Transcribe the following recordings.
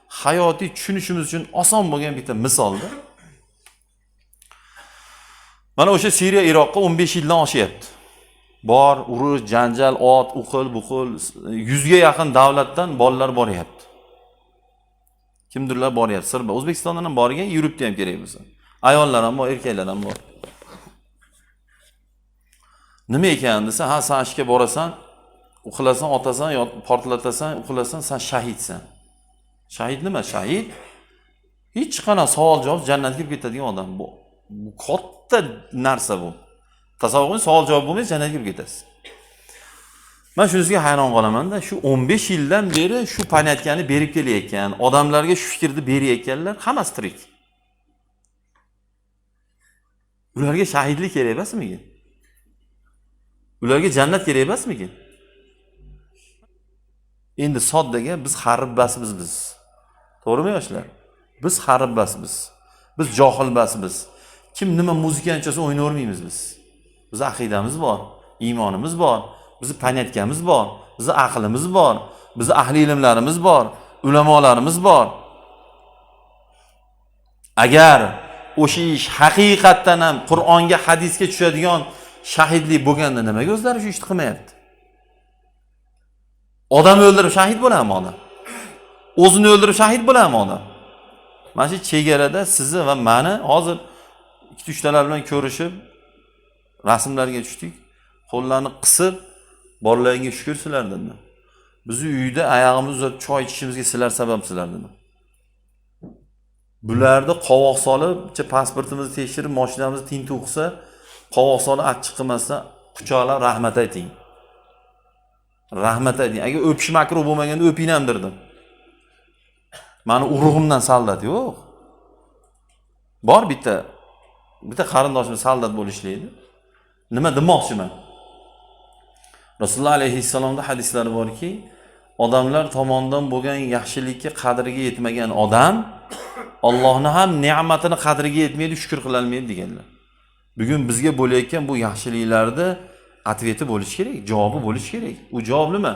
Hayotiy tushunishimiz uchun oson bo'lgan bitta misolda. Mana o'sha Suriya Iroqqa 15 yildan oshyapti. Bor urush, janjal, ot, uqil, buqil 100 ga yaqin davlatdan bolalar boryapti. Kimdirlar boryapti. Sir O'zbekistondan ham borgan, yuribdi ham kerak bo'lsa. Ayollar ham bor, erkaklar ham bor. Nima ekan desa, ha sen ishga borasan, uqilasan, otasan, yo portlatasan, uqilasan, sen shahidsan. Shahid nima? Shahid hech qanaqa savol javob jannatga kirib ketadigan odam bu. Bu katta narsa bu. Tasavvur qiling, savol javob bo'lmay jannatga kirib ketasiz. Men shunisiga hayron qolamanda, shu 15 yildan beri shu понятка ni berib kelayotgan, odamlarga shu fikrni berayotganlar hammasi tirik. Ularga shahidlik kerak emasmikin? Ularga jannat kerak emasmikin? Endi soddaga biz harbbasmiz biz. To'g'rimi yoshlar? Biz harbbasmiz. Biz johilbasmiz. Kim nima muzikani chalsa o'ynayvermaymiz biz. Biz aqidamiz bor, iymonimiz bor, bizni понятка miz bor, bizni aqlimiz bor, bizni ahli ilmlarimiz bor, ulamolarimiz bor. Agar o'sha ish haqiqatdan ham Qur'onga, hadisga tushadigan shahidlik bo'lganda nimaga o'zlari shu ishni qilmayapti? Odam o'ldirib shahid bo'ladimi odam? O'zini o'ldirib shahid bo'ladimi odam? Mana shu chegarada sizni va mani hozir ikkita uchtalar bilan ko'rishib rasmlarga tushdik. Qo'llarni qisib, borlaringga shukr sizlar dedim. Bizni uyda oyog'imizni uzatib choy ichishimizga sizlar sababsizlar dedim. Bularni qovoq solib, bitta pasportimizni tekshirib, mashinamizni tintuv qilsa, qovoq solib achchiq qilmasdan quchoqlab rahmat ayting. Rahmat ayting. Agar o'pish makruh bo'lmaganda o'ping ham derdim. Mani urug'imdan soldat yo'q. Bor bitta qarindoshim soldat bo'lib ishlaydi. Nima demoqchiman? Rasululloh alayhissalomda hadislari borki, odamlar tomonidan bo'lgan yaxshilikka qadriga yetmagan odam Allohni ham ne'matini qadriga yetmaydi, shukr qila olmaydi deganlar. Bugun bizga bo'layotgan bu yaxshiliklarda ответ i bo'lishi kerak, javobi bo'lishi kerak. U javob nima?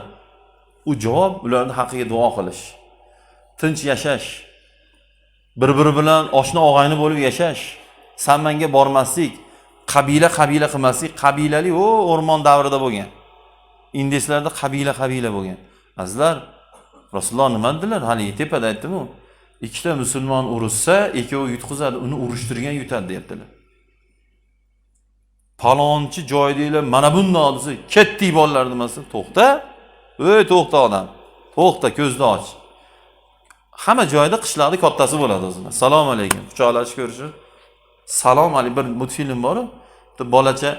U javob ularning haqqiga duo qilish, tinch yashash, bir-biri bilan oshna og'ayni bo'lib yashash, san manga bormaslik, qabila qabila qilmaslik. Qabilali o o'rmon davrida bo'lgan. Indeslarda qabila qabila bo'lgan. Azizlar, Rasululloh nima dedilar? Hali tepada aytdim-ku. Ikkita musulmon urushsa, ikkovi yutqizadi, uni urushtirgan yutadi deyaptilar. Palonchi joydagilar mana bundoq desa, ketdik bolalar demasa, to'xta. Ey to'xta odam. To'xta, ko'zni och. Hamma joyda qishloqda kattasi bo'ladi o'zini. Assalomu alaykum. Quchoqlashib ko'rishib. Salom alaykum. Bir multfilm bor-ku. Bitta bolacha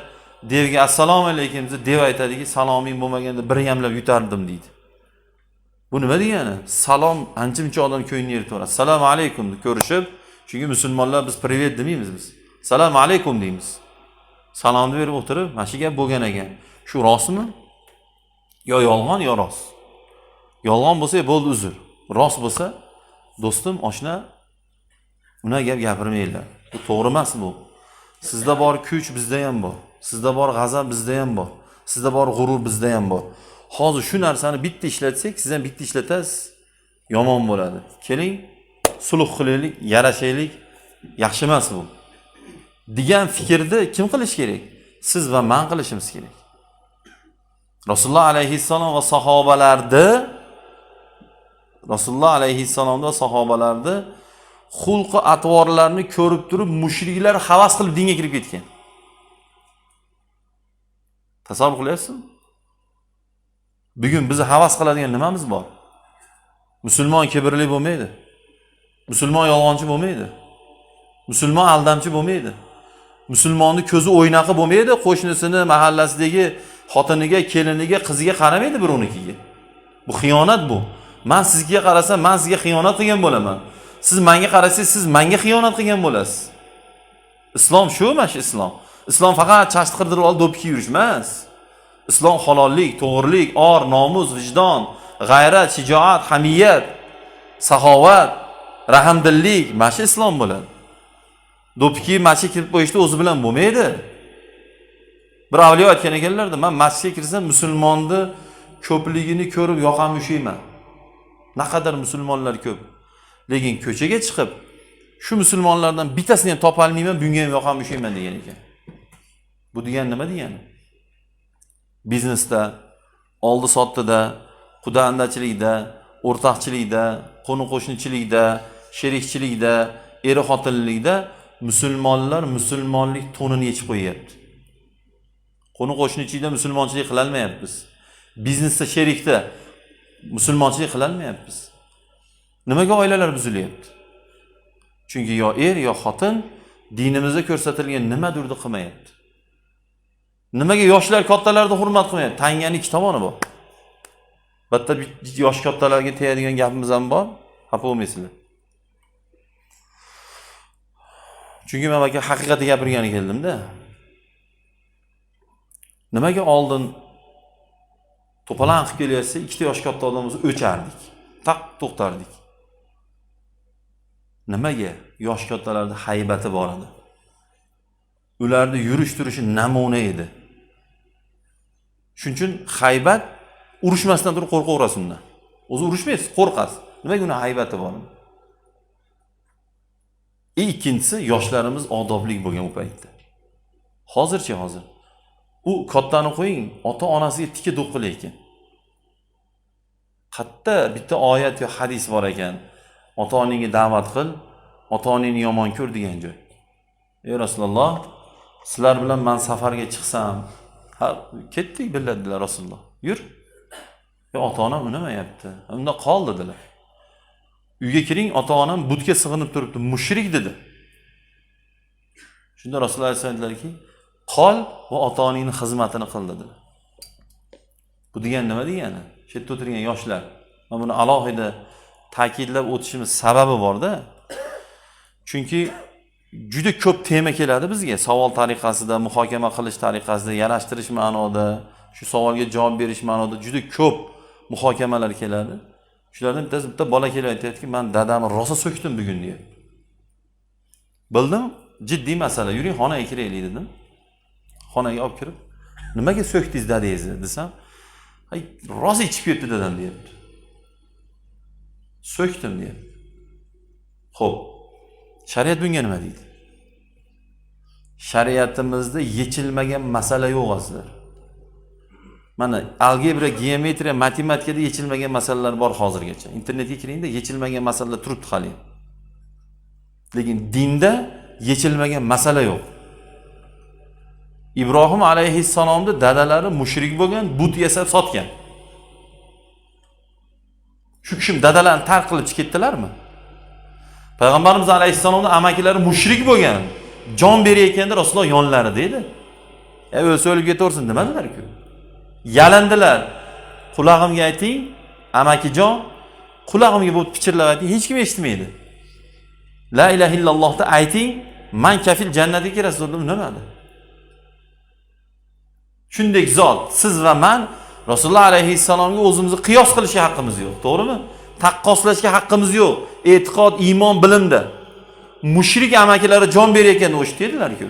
devga assalomu alaykum desa, dev aytadiki, saloming bo'lmaganda bir yamlab yutardim deydi. Bu nima degani? Salom ancha-muncha odam ko'nglini yeritaveradi. Assalomu alaykum deb ko'rishib, chunki musulmonlar biz привет demaymiz biz. Assalomu alaykum deymiz. Salomni berib o'tirib, mana shu gap bo'lgan ekan. Shu rostmi? Yo yolg'on, yo rost. Yolg'on bo'lsa bo'ldi, uzr. Rost bo'lsa, do'stim, oshna, una gap gapirmanglar. Bu to'g'ri emas bu. Sizda bor kuch bizda ham bor. Sizda bor g'azab bizda ham bor. Sizda bor g'urur bizda ham bor. Hozir shu narsani bitta ishlatsak, siz ham bitta ishlatasiz, yomon bo'ladi. Keling, sulh qilaylik, yarashaylik, yaxshi emas bu. Degan fikrni kim qilish kerak? Siz va men qilishimiz kerak. Rasululloh alayhissalom va sahobalarni, Rasululloh alayhissalomda va sahobalarni xulqi atvorlarini ko'rib turib mushriklar havas qilib dinga kirib ketgan. Tasavvur qilyapsizmi? Bugun bizni havas qiladigan nimamiz bor? Musulmon kibrli bo'lmaydi. Musulmon yolg'onchi bo'lmaydi. Musulmon aldamchi bo'lmaydi. Musulmonni ko'zi o'ynaqi bo'lmaydi, qo'shnisini, mahallasidagi xotiniga, keliniga, qiziga qaramaydi birovnikiga. Bu xiyonat bu. Men sizga qarasam, men sizga xiyonat qilgan bo'laman. Siz menga qarasangiz, siz menga xiyonat qilgan bo'lasiz. Islom shu, mana shu islom. Islom faqat chashni qirdirib olib do'ppi kiyib yurish emas. Islom halollik, to'g'rilik, or, nomus, vijdon, g'ayrat, shijoat, hamiyat, saxovat, rahmdillik, mana shu islom bo'ladi. Do'ppi kiyib masjidga kirib qo'yishda o'zi bilan bo'lmaydi. Bir avliyo aytgan ekanlarda, men masjidga kirsam musulmonni ko'pligini ko'rib yoqamni ushlayman. Naqadar musulmonlar ko'p. Lekin ko'chaga chiqib shu musulmonlardan bittasini ham topolmayman, bunga ham yoqam ushlayman degan ekan. Bu degani nima degani? Biznesda, oldi sotdida, quda-andachilikda, o'rtoqchilikda, qo'ni-qo'shnichilikda, sherikchilikda, eri-xotinlikda musulmonlar musulmonlik to'nini yechib qo'yyapti. Qo'ni-qo'shnichilikda musulmonchilik qilolmayapmiz. Biznesda, sherikda musulmonchilik qilolmayapmiz. Nimaga oilalar buzilyapti? Chunki yo er yo xotin dinimizda ko'rsatilgan nimadirni qilmayapti. Nimaga yoshlar kattalarni hurmat qilmayapti? Tangani ikki tomoni bor. Bitta yosh kattalarga tegadigan gapimiz ham bor, xafa bo'lmaysizlar. Chunki men aka haqiqatni gapirgani keldim-da. Nimaga oldin to'palan qilib kelyapsa, ikkita yosh katta odam bo'lsa o'chardik, taq to'xtardik. Nimaga? Yosh kattalarda haybati bor edi. Ularni yurish turishi namuna edi. Shuning uchun haybat urushmasdan turib qo'rqaverasiz undan. O'zi urushmaysiz, qo'rqasiz. Nimaga uni haybati bor? Ikkinchisi, yoshlarimiz odobli bo'lgan u paytda. Hozirchi hozir. U kattani qo'ying, ota-onasiga tika do'q lekin. Qatta bitta oyat yo hadis bor ekan. Ota-onangga da'vat qil, ota-onangni yomon ko'r degan joy. Ey Rasululloh, sizlar bilan men safarga chiqsam, ha, ketdik birga dedilar Rasululloh. Yur. Ya ota-onam unamayapti. Unda qol dedilar. Uyga kiring, ota-onam butga sig'inib turibdi, mushrik dedi. Shunda Rasululloh alayhisalom aytdilarki, qol va ota-onangning xizmatini qil dedilar. Bu degani nima degani? Shu yerda o'tirgan yoshlar, men buni alohida ta'kidlab o'tishimiz sababi bor-da. Chunki juda ko'p tema keladi bizga, savol tariqasida, muhokama qilish tariqasida, yarashtirish ma'noda, shu savolga javob berish ma'noda juda ko'p muhokamalar keladi. Shulardan bittasi bitta bola kelib aytayaptiki, men dadamni rosa so'kdim bugun deyapti. Bildim, jiddiy masala, yuring xonaga kiraylik dedim. Xonaga olib kirib, nimaga so'kdingiz dadangizni desam, ay rosa ichib ketdi dadam deyapti. So'kdim deyapti. Xo'p, shariat bunga nima deydi? Shariatimizda yechilmagan masala yo'q azizlar. Mana algebra, geometriya, matematikada yechilmagan masalalar bor hozirgacha. Internetga kiringda yechilmagan masalalar turibdi hali. Lekin dinda yechilmagan masala yo'q. Ibrohim alayhissalomning dadalari mushrik bo'lgan, but yasab sotgan. Shu kishi dadalarini tark qilib chiqib ketdilarmi? Payg'ambarimiz alayhissalomning amakilari mushrik bo'lgan. Jon berayotganda Rasululloh yonlarida edi. O'lsa o'lib ketaversin demadilar-ku. Yalindilar. Qulog'imga ayting, amakijon, qulog'imga bu pichirlab ayting, hech kim eshitmaydi. La ilaha illallohni ayting, man kafil jannatga kirasiz dedim, nimadi? Shunday zot, siz va man Rasululloh alayhissalomga o'zimizni qiyos qilishga haqqimiz yo'q, to'g'rimi? Taqqoslashga haqqimiz yo'q. E'tiqod, iymon, bilimda. Mushrik amakilari jon berayotganda o'sha dedilar-ku.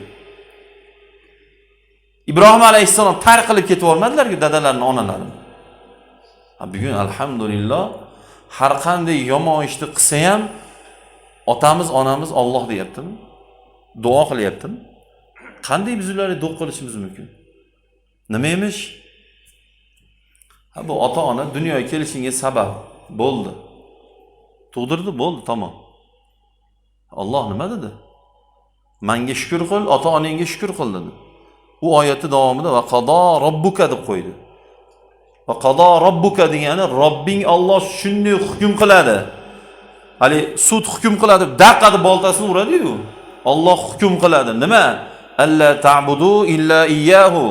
Ibrohim alayhissalom tark qilib ketib olmadilar-ku dadalarini, onalarini. Bugun alhamdulillah har qanday yomon ishni qilsa ham otamiz, onamiz Alloh deyaptimi? Duo qilyaptimi? Qanday biz ularga duo qilishimiz mumkin? Nima emish? Ha, bu ota-ona dunyoga kelishingga sabab bo'ldi. Tug'dirdi, bo'ldi, tamom. Alloh nima dedi? Menga shukr qil, ota-onangga shukr qil dedi. U oyatning davomida va qado robbuka deb qo'ydi. Va qado robbuka degani Robbing Alloh shunday hukm qiladi. Hali sud hukm qiladi, daqqa deb boltasini uradi-yu. Alloh hukm qiladi. Nima? Alla ta'budu illa iyyahu.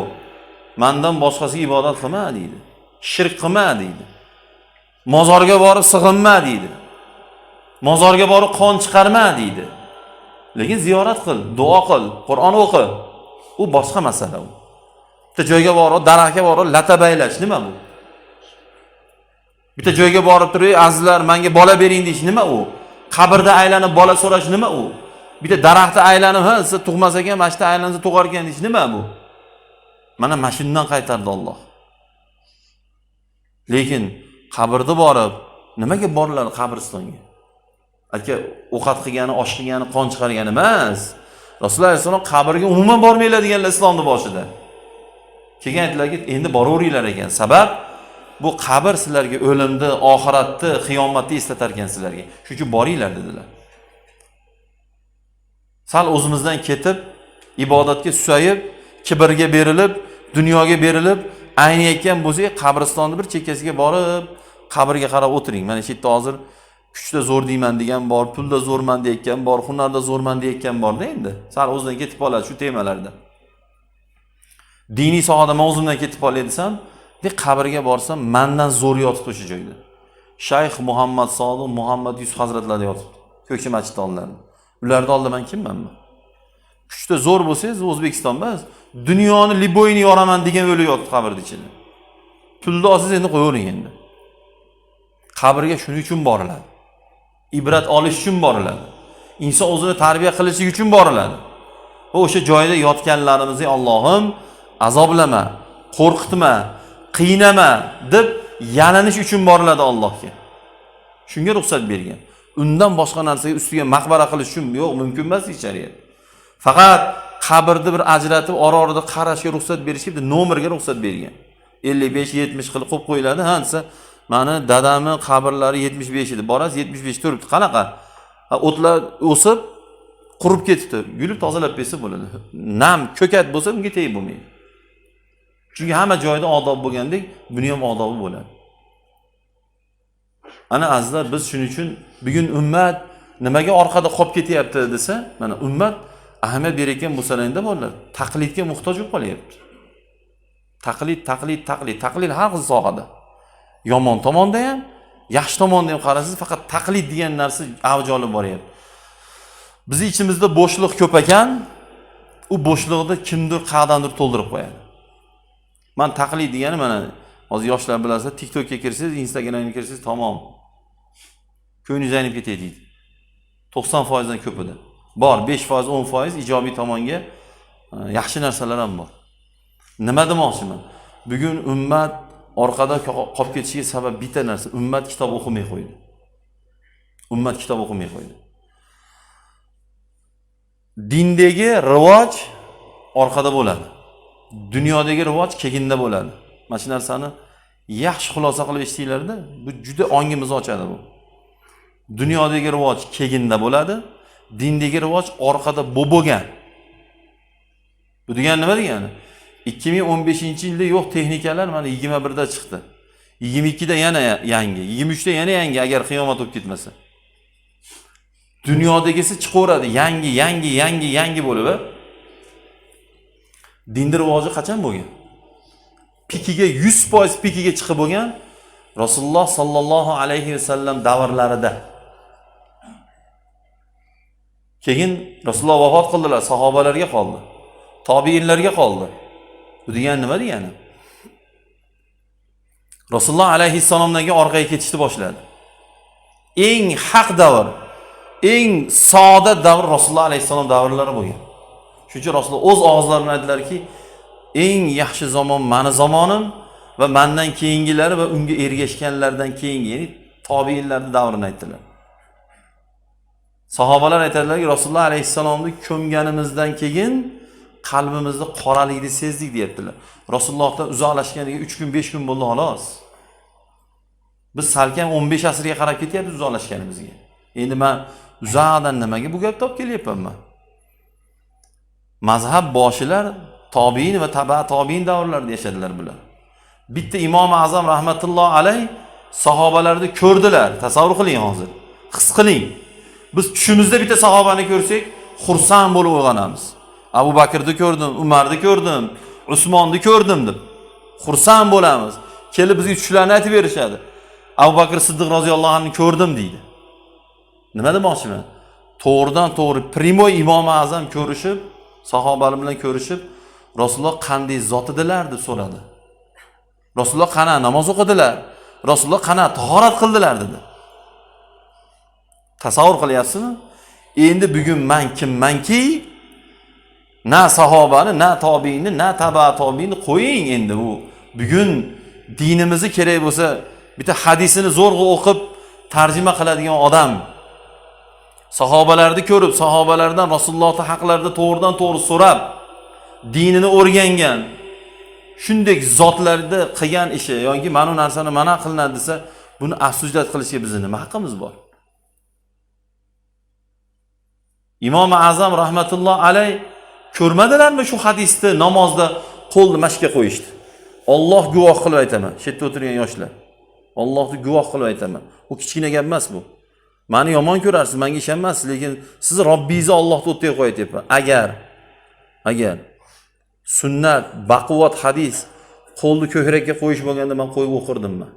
Mendan boshqasiga ibodat qilma deydi. Shirk qilma deydi. Mozorga borib sig'inma deydi. Mozorga borib qon chiqarma deydi. Lekin ziyorat qil, duo qil, Qur'on o'qi. U boshqa masala u. Bitta joyga borib, daraxtga borib lata baylash nima bu? Bitta joyga borib turib, azizlar, menga bola bering deyish nima u? Qabrda aylanib bola so'rash nima u? Bitta daraxtda aylanib, ha, siz tug'mas ekan, mana shu aylansa tug'ar ekan deyish nima bu? Mana shundan qaytardi Alloh. Lekin qabrda borib, nimaga boriladi qabristonga? Aka, ovqat qilgani, osh qilgani, qon chiqargani emas. Rasululloh alayhissalom qabrga umuman bormanglar deganlar islomning boshida. Keyin aytdilarki, endi boraveringlar ekan. Sabab bu qabr sizlarga o'limni, oxiratni, qiyomatni eslatar ekan sizlarga. Shuning uchun boringlar dedilar. Sal o'zimizdan ketib, ibodatga susayib, kibrga berilib, dunyoga berilib, aynayotgan bo'lsak, qabristonni bir chekkasiga borib, qabrga qarab o'tiring. Mana shu yerda hozir kuchda zo'r deyman degan bor, pulda zo'rman deyotgan bor, hunarda zo'rman deyotgan borda endi. Sal o'zidan ketib qoladi shu temalarda. Diniy sohada men o'zimdan ketib qolay desam, de qabrga borsam, mendan zo'r yotibdi o'sha joyda. Shayx Muhammad Sodiq Muhammad Yusuf hazratlari yotibdi. Ko'kcha masjid oldlarida. Ularni oldida men kimman men? Kuchda zo'r bo'lsangiz, O'zbekiston emas, dunyoni liboyini yoraman degan o'li yotibdi qabrning ichida. Pulni olsangiz endi qo'yavering endi. Qabrga shuning uchun boriladi. Ibrat olish uchun boriladi. Inson o'zini tarbiya qilishi uchun boriladi. Va o'sha joyda yotganlarimizni Allohim azoblama, qo'rqitma, qiynama deb yalinish uchun boriladi Allohga. Shunga ruxsat bergan. Undan boshqa narsaga ustiga maqbara qilish uchun yo'q, mumkin emas shariat. Faqat qabrni bir ajratib, ora-orada qarashga ruxsat berishga, bitta nomerga ruxsat bergan. 55, 70 qilib qo'yib qo'yiladi. Ha, desa, mani dadamning qabrlari 75 edi. Borasiz 75 turibdi. Qanaqa? Ha, o'tlar o'sib qurib ketibdi. Yulib tozalab bersa bo'ladi. Nam ko'kat bo'lsa unga tegib bo'lmaydi. Chunki hamma joyda odob bo'lgandek, buni ham odobi bo'ladi. Ana azizlar, biz shuning uchun bugun ummat nimaga orqada qolib ketyapti desa, mana ummat ahamiyat berayotgan bo'lsalar bolalar taqlidga muhtoj bo'lib qolyapti. Taqlid, taqlid, taqlid, taqlid har xil sohada. Yomon tomonda ham, yaxshi tomonda ham qarasangiz, faqat taqlid degan narsa avj olib boryapti. Bizi ichimizda bo'shliq ko'p ekan, u bo'shliqni kimdir qayerdandir to'ldirib qo'yadi. Man taqlid degani mana hozir yoshlar bilasizlar, TikTokka kirsangiz, Instagramga kirsangiz tamom. Ko'nglingiz aynib ketadi deydi. 90% dan ko'pida. Bor, 5%, 10% ijobiy tomonga yaxshi narsalar ham bor. Nima demoqchiman? Bugun ummat orqada qolib ketishiga sabab bitta narsa, ummat kitob o'qimay qo'ydi. Ummat kitob o'qimay qo'ydi. Dindagi rivoj orqada bo'ladi. Dunyodagi rivoj keyinda bo'ladi. Mana shu narsani yaxshi xulosa qilib eshitinglarda, bu juda ongimizni ochadi bu. Dunyodagi rivoj keyinda bo'ladi, dindagi rivoj orqada bo'lgan. Bu degani nima degani? 2015-yilda yo'q texnikalar mana 21da chiqdi. 22da yana yangi, 23da yana yangi agar qiyomat bo'lib ketmasa. Dunyodagisi chiqaveradi, yangi, yangi, yangi, yangi bo'lib. Dinning rivoji qachon bo'lgan? Pikiga 100% pikiga chiqib bo'lgan Rasululloh sallallohu alayhi vasallam davrlarida. Keyin Rasululloh vafot qildilar, sahobalarga qoldi. Tobiinlarga qoldi. Bu degani nima degani? Rasululloh alayhissalomdan keyin orqaga ketishni boshladi. Eng haq davr, eng saodat davr Rasululloh alayhissalom davrlari bo'lgan. Shuning uchun Rasululloh o'z og'izlari bilan aytdilarki, eng yaxshi zamon meni zamonim va mendan keyingilari va unga ergashganlardan keyingi, ya'ni tobiinlarning davrini aytdilar. Sahobalar aytadilarki, Rasululloh alayhissalomni ko'mganimizdan keyin qalbimizda qoralikni sezdik deyaptilar. Rasulullohdan uzoqlashganiga 3 kun 5 kun bo'ldi xolos. Biz salkam 15 asrga qarab ketyapmiz uzoqlashganimizga. Endi men uzoqdan nimaga bu gapni olib kelyapman men? Mazhab boshilar tobiin va taba tobiin davrlarida yashadilar bular. Bitta Imom Azam rahmatulloh alayh sahobalarni ko'rdilar. Tasavvur qiling hozir. His qiling. Biz tushimizda bitta sahobani ko'rsak, xursand bo'lib uyg'onamiz. Abu Bakrni ko'rdim, Umarni ko'rdim, Usmonni ko'rdim deb xursand bo'lamiz. Kelib bizga tushlarni aytib berishadi. Abu Bakr Siddiq roziyallohu anhu ko'rdim deydi. Nima demoqchiman? To'g'ridan to'g'ri primoy Imom Azam ko'rishib, sahobalar bilan ko'rishib, Rasululloh qanday zot edilar deb so'radi. Rasululloh qana namoz o'qidilar? Rasululloh qana tahorat qildilar dedi. Tasavvur qilyapsizmi? Endi bugun men kimmanki, na sahobani, na tobiinni, na taba tobiinni qo'ying endi u. Bugun dinimizni kerak bo'lsa bitta hadisini zo'rg'a o'qib tarjima qiladigan odam Sahobalarni ko'rib, sahobalardan Rasulullohning haqlarida to'g'ridan to'g'ri so'rab, dinini o'rgangan shunday zotlarda qilgan ishi yoki mana bu narsani mana qilinadi desa, buni afsuslat qilishga bizning nima haqqimiz bor? Imom Azam rahmatulloh alayh ko'rmadilarmi shu hadisni namozda qo'lni mashqqa qo'yishdi? Alloh guvoh qilib aytaman, shu yerda o'tirgan yoshlar. Allohni guvoh qilib aytaman. U kichkina gap emas bu. Meni yomon ko'rarsiz, menga ishonmassiz, lekin siz Robbingizni Allohni o'rtaga qo'yayapman. Agar sunnat, baquvvat hadis qo'lni ko'krakka qo'yish bo'lganda men qo'yib o'qirdim men.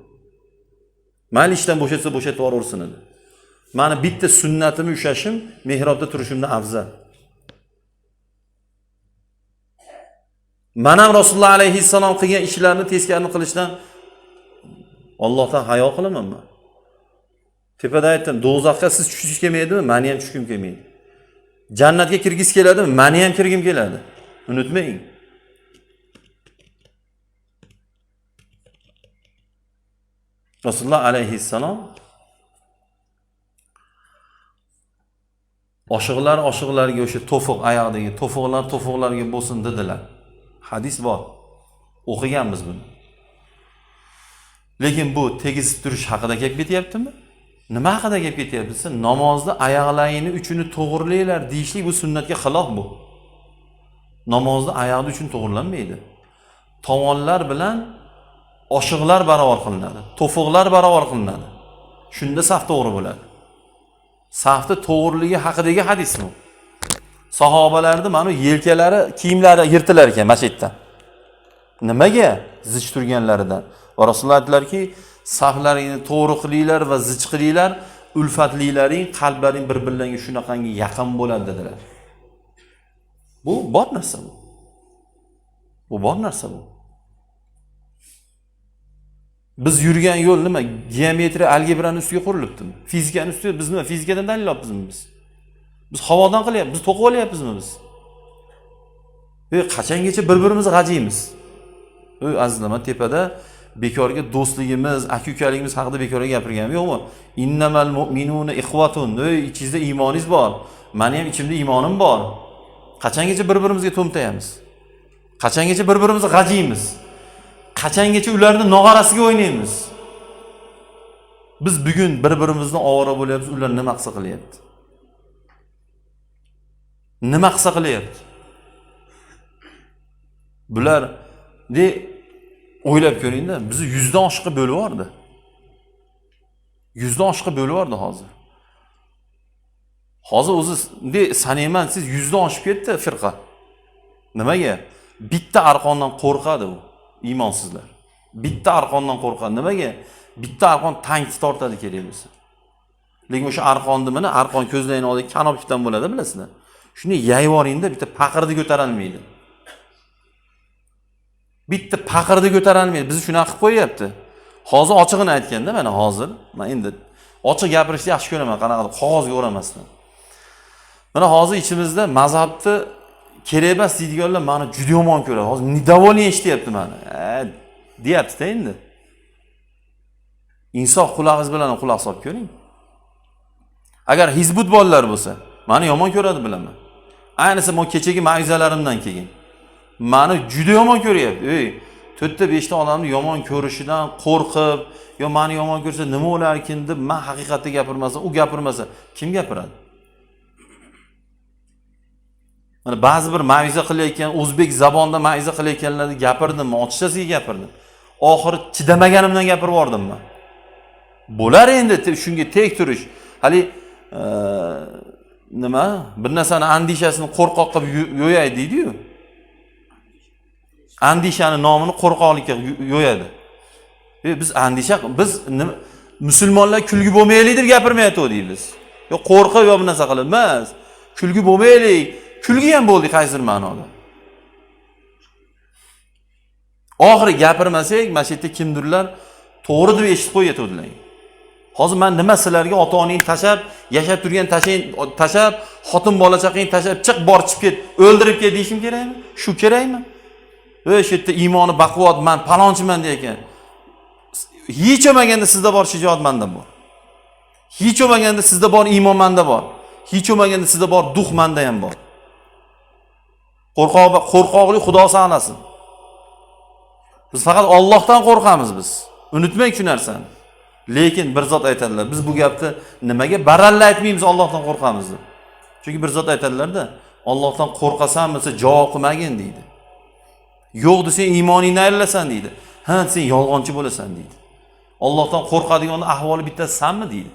Mayli ishdan bo'shatsa bo'shatib yuborsin edi. Meni bitta sunnatimni ushlashim mehrobda turishimdan afzal. Men ham Rasululloh alayhissalom qilgan ishlarni teskarini qilishdan Allohdan hayo qilaman men. Tepada aytdim, do'zaxga siz tushishingiz kelmaydimi? Meni ham tushgim kelmaydi. Jannatga kirgisi keladimi? Meni ham kirgim keladi. Unutmang. Rasululloh alayhissalom oshiqlar oshiqlarga o'sha to'fiq oyog'idagi to'fiqlar to'fiqlarga bo'lsin dedilar. Hadis bor. O'qiganmiz buni. Lekin bu tegizib turish haqida gap ketyaptimi? Nima haqida gap ketyapti desa, namozda oyoqlaringni uchini to'g'rilanglar deyishlik bu sunnatga xilof bu. Namozda oyoqni uchun to'g'rilanmaydi. Tomonlar bilan oshiqlar barobar qilinadi, to'fiqlar barobar qilinadi. Shunda saf to'g'ri bo'ladi. Safni to'g'riligi haqidagi hadis bu. Sahobalarning mana yelkalari, kiyimlari yirtilar ekan masjidda. Nimaga? Zich turganlaridan. Va Rasululloh aytdilarki, saflaringni to'g'ri qilinglar va zich qilinglar, ulfatlilaring, qalblaring bir-birlariga shunaqangi yaqin bo'ladi dedilar. Bu bor narsa bu. Bu bor narsa bu. Biz yurgan yo'l nima? Geometriya, algebrani ustiga qurilibdimi? Fizikani ustiga biz nima? Fizikadan dalil olibmizmi biz? Biz havodan qilyapmiz, biz to'qib olyapmizmi biz? Qachongacha bir-birimizni g'ajiymiz? Azizlar, men tepada bekorga do'stligimiz, aka-ukaligimiz haqida bekorga gapirganim yo'qmi? Innamal mu'minuna ikhwatun. Ichingizda iymoningiz bor. Meni ham ichimda iymonim bor. Qachongacha bir-birimizga to'mtayamiz? Qachongacha bir-birimizni g'ajiymiz? Qachongacha ularni nog'orasiga o'ynaymiz? Biz bugun bir-birimizni ovora bo'lyapmiz, ular nima qilsa qilyapti? Nima qilsa qilyapti? Bular de o'ylab ko'ringda, bizni 100 dan oshiqqa bo'lib yubordi. 100 dan oshiqqa bo'lib yubordi hozir. Hozir o'zi de sanayman, siz 100 dan oshib ketdi firqa. Nimaga? Bitta arqondan qo'rqadi u iymonsizlar. Bitta arqondan qo'rqadi. Nimaga? Bitta arqon tankni tortadi kerak bo'lsa. Lekin o'sha arqonni mana arqon ko'zlaringni oldiga kanopikdan bo'ladi, bilasizlar. Shuni yayib yuboringda bitta paqirni ko'tarolmaydi. Bitta paqirni ko'tarolmaydi. Bizni shunaqa qilib qo'yyapti. Hozir ochig'ini aytganda mana hozir men endi ochiq gapirishni yaxshi ko'raman, qanaqadir qog'ozga o'ramasdan. Mana hozir ichimizda mazhabni kerak emas deydiganlar meni juda yomon ko'radi. Hozir недовольный eshityapti meni. Deyapti-da endi. Insof qulog'ingiz bilan quloq solib ko'ring. Agar hizbut bolalar bo'lsa, meni yomon ko'radi bilaman. Ayniqsa men kechagi ma'yuzalarimdan keyin meni juda yomon ko'ryapti. Ey, 4-5 ta odamni yomon ko'rishidan qo'rqib, yo meni yomon ko'rsa nima bo'larkin deb men haqiqatni gapirmasam, u gapirmasa kim gapiradi? Mana ba'zi bir ma'yuza qilayotgan, o'zbek zabonida ma'yuza qilayotganlarni gapirdim, ochiqchasiga gapirdim. Oxiri chidamaganimdan gapirib yubordim men. Bo'lar endi shunga tek turish. Hali nima? Bir narsani andishasini qo'rqoq qilib yo'yay deydi-yu. Andishani nomini qo'rqoqlikka yo'yadi. Biz andisha, biz musulmonlar kulgi bo'lmaylik deb gapirmayotgandik biz. Yo qo'rqib yo bir narsa qilib emas. Kulgi bo'lmaylik. Kulgi ham bo'ldi qaysidir ma'noda. Oxiri gapirmasak, mana shu yerda kimdirlar to'g'ri deb eshitib qo'yatdilar. Hozir men nima sizlarga ota-onangni tashab, yashab turgan tashab, xotin bola chaqangni tashab, chiq bor chiqib ket, o'ldirib ket deyishim kerakmi? Shu kerakmi? Shu yerda iymoni baquvvat, men palonchiman degan. Hech bo'lmaganda sizda bor shijoat menda bor. Hech bo'lmaganda sizda bor iymon menda bor. Hech bo'lmaganda sizda bor дух manda ham bor. Qo'rqoqlik Xudo saqlasin. Biz faqat Allohdan qo'rqamiz biz. Unutmang shu narsani. Lekin bir zot aytadilar, biz bu gapni nimaga baralla aytmaymiz Allohdan qo'rqamiz deb. Chunki bir zot aytadilarda, Allohdan qo'rqasanmi desa javob qilmagin deydi. Yo'q desang iymoningdan ayrilasan deydi. Ha sen yolg'onchi bo'lasan deydi. Allohdan qo'rqadiganning ahvoli bittasi sanmi deydi.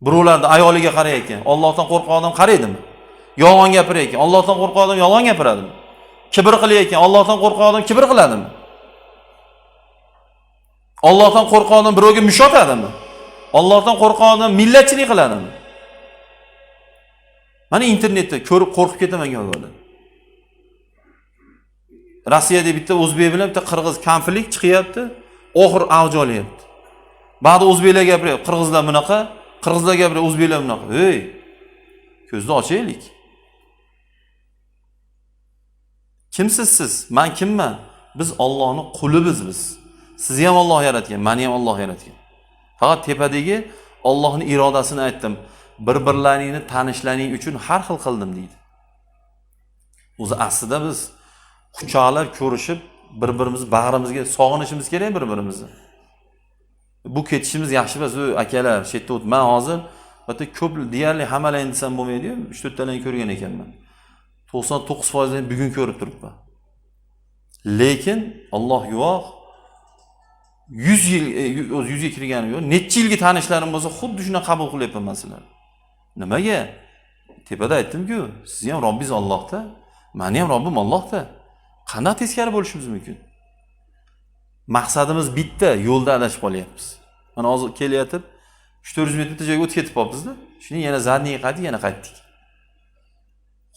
Birovlarning ayoliga qarayotgan, Allohdan qo'rqgan odam qaraydimi? Yolg'on gapirayotgan, Allohdan qo'rqgan odam yolg'on gapiradimi? Kibr qilayotgan, Allohdan qo'rqgan odam kibr qiladimi? Allohdan qo'rqgan odam birovga mush otadimi? Allohdan qo'rqgan odam millatchilik qiladimi? Mana internetda ko'rib qo'rqib ketaman go'yolar. Rossiyada bitta o'zbek bilan bitta qirg'iz konflikt chiqyapti, oxir avj olyapti. Ba'zi o'zbeklar gapiryapti, qirg'izlar bunaqa, qirg'izlar gapiryapti, o'zbeklar bunaqa. Ey, ko'zni ochaylik. Kimsiz siz? Men kimman? Biz Allohning qulibiz biz. Sizni ham Alloh yaratgan, meni ham Alloh yaratgan. Faqat tepadagi Allohning irodasini aytdim. Bir-birlaringni tanishlaring uchun har xil qildim deydi. O'zi aslida biz quchoqlab ko'rishib, bir-birimizni bag'rimizga sog'inishimiz kerak bir-birimizni. Bu ketishimiz yaxshi emas, akalar, shu yerda o't. Men hozir bitta ko'p deyarli hammalaringni desam bo'lmaydi-yu, 3-4 talarni ko'rgan ekanman. 99% bugun ko'rib turibman. Lekin Alloh guvoh, 100 yil o'zi 100 ga kirganim yo'q. Necha yilgi tanishlarim bo'lsa, xuddi shuni qabul qilyapman man sizlarni. Nimaga? Tepada aytdim-ku, sizni ham Robbingiz Allohda, meni ham Robbim Allohda. Qanday teskari bo'lishimiz mumkin? Maqsadimiz bitta, yo'lda adashib qolyapmiz. Mana hozir kelyapti, 3-400 metr joyga o'tib ketib qolibmiz-da. Shuni yana zadniy qaytdik, yana qaytdik.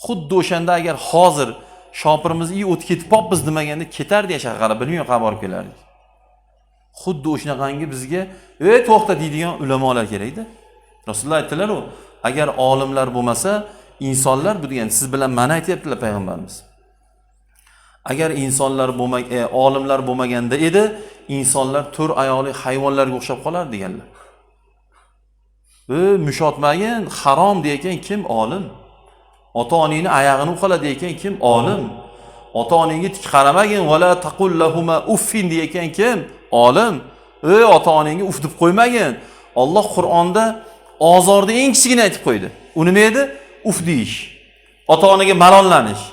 Xuddi o'shanda agar hozir shopirimiz o'tib ketib qolibmiz demaganda ketardi yashaqa qarab, bilmayman qayerga borib kelardik. Xuddi o'shanaqangi bizga "Ey to'xta" deydigan ulamolar kerakda. Rasululloh aytdilar-u, agar olimlar bo'lmasa, insonlar bu degan siz bilan mana aytayaptilar payg'ambarimiz. Agar insonlar olimlar bo'lmaganda edi, insonlar to'rt oyoqli hayvonlarga o'xshab qolar deganlar. Mushotmagin, harom degan kim olim? Ota-onangni oyog'ini uqala degan kim olim? Ota-onangga tik qaramagin, vala taqul lahuma uffin degan kim olim? Ota-onangga uf deb qo'ymagin. Alloh Qur'onda ozorni eng kichigini aytib qo'ydi. U nima edi? Uf deyish. Ota-onaga malollanish.